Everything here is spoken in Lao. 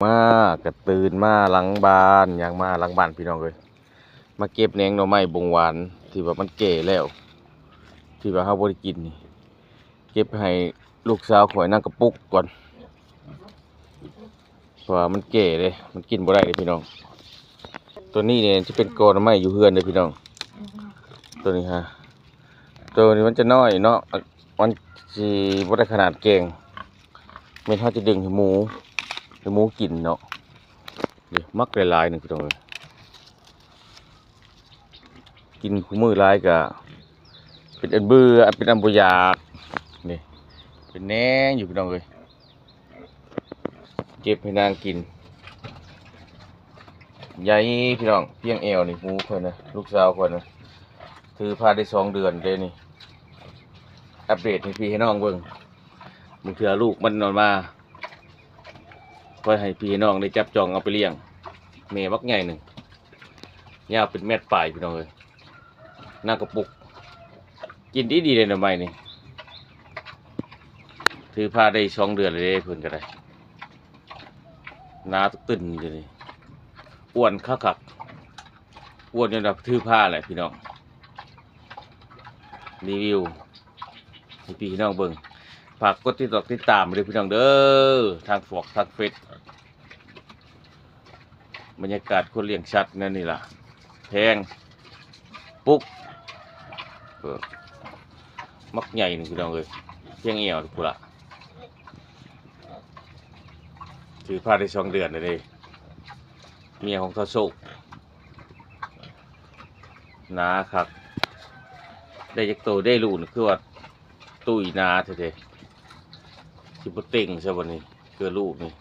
ມາ ກະຕື່ນມາຫຼັງບ້ານ ຍ່າງມາຫຼັງບ້ານພີ່ນ້ອງເອີຍ ມາເກັບແໜງໜໍ່ໄມ້ບົງຫວານ ທີ່ວ່າມັນແກ່ແລ້ວ ທີ່ວ່າເຮົາບໍ່ໄດ້ກິນນີ້ ເກັບໃຫ້ລູກສາວຂ້ອຍນາງກະປຸກກ່ອນ ເພາະວ່າມັນແກ່ເດ້ ມັນກິນບໍ່ໄດ້ເດ້ພີ່ນ້ອງ. ໂຕນີ້ນີ້ຈະເປັນກໍໜໍ່ໄມ້ຢູ່ເຮືອນເດ້ພີ່ນ້ອງ ໂຕນີ້ຮະ ໂຕນີ້ມັນຈະນ້ອຍເນາະ ມັນຊິບໍ່ໄດ້ຂະໜາດແກງ ແມ່ນເຮົາຈະດຶງໃຫ້ໝູ ໃຫ້ໝູກິນເນາະ. ນີ້ໝັກຫຼາຍໆໜຶ່ງພີ່ນ້ອງເອີຍ ກິນຄູ່ມື້ຫຼາຍກະເປັນອັນເບື່ອ ເປັນອັນບໍ່ຢາກ. ນີ້ເປັນແໜງຢູ່ພີ່ນ້ອງເອີຍ ເກັບໃຫ້ນາງກິນ ໃຫຍ່ພີ່ນ້ອງ ພຽງແອວນີ້ ໝູຂ້ອຍນະ ລູກສາວຂ້ອຍນະ ຖືພາໄດ້ສອງເດືອນເດ້ນີ້ ອັບເດດໃຫ້ພີ່ໃຫ້ນ້ອງເບິ່ງ ບາງເທື່ອລູກມັນນອນມາ ຂ້ອຍໃຫ້ພີ່ໃຫ້ນ້ອງໄດ້ຈັບຈອງເອົາໄປລ້ຽງ ແມ່ບັກໃຫຍ່ໜຶ່ງ ຍາວເປັນແມັດປາຍພີ່ນ້ອງເອີຍ ນາງກະປຸກ ກິນດີໆເດ້ໜໍ່ໄມ້ນີ້ ຖືພາໄດ້ສອງເດືອນແລ້ວເດ້ ເພິ່ນກະໄດ້ ໜາຕຶ້ນຢູ່ນີ້ ອ້ວນຄັກໆ ອ້ວນຈົນວ່າຖືພາແຫຼະພີ່ນ້ອງ ຣີວິວໃຫ້ພີ່ໃຫ້ນ້ອງເບິ່ງ ຝາກກົດຕິດຕາມຕິດຕາມເດີພີ່ນ້ອງເດີ ທາງຟອກທາງເຟສ ບັນຍາກາດຄົນລ້ຽງສັດແນວນີ້ລະ ແພງ ປຸກ ເອີ ໝັກໃຫຍ່ໜຶ່ງພີ່ນ້ອງເອີຍ ພຽງແອວພຸ້ນລະ ຖືພາໄດ້ສອງເດືອນແລ້ວເດ້ ເມຍຂອງທ້າວໂຊກ ໜາຄັກ ໄດ້ຈັກໂຕເດ້ລູກນີ້ ຄືວ່າຕຸ້ຍໜາແທ້ໆ ຊິບໍ່ເຕັງຊະບັດນີ້ ເກີດລູກນີ້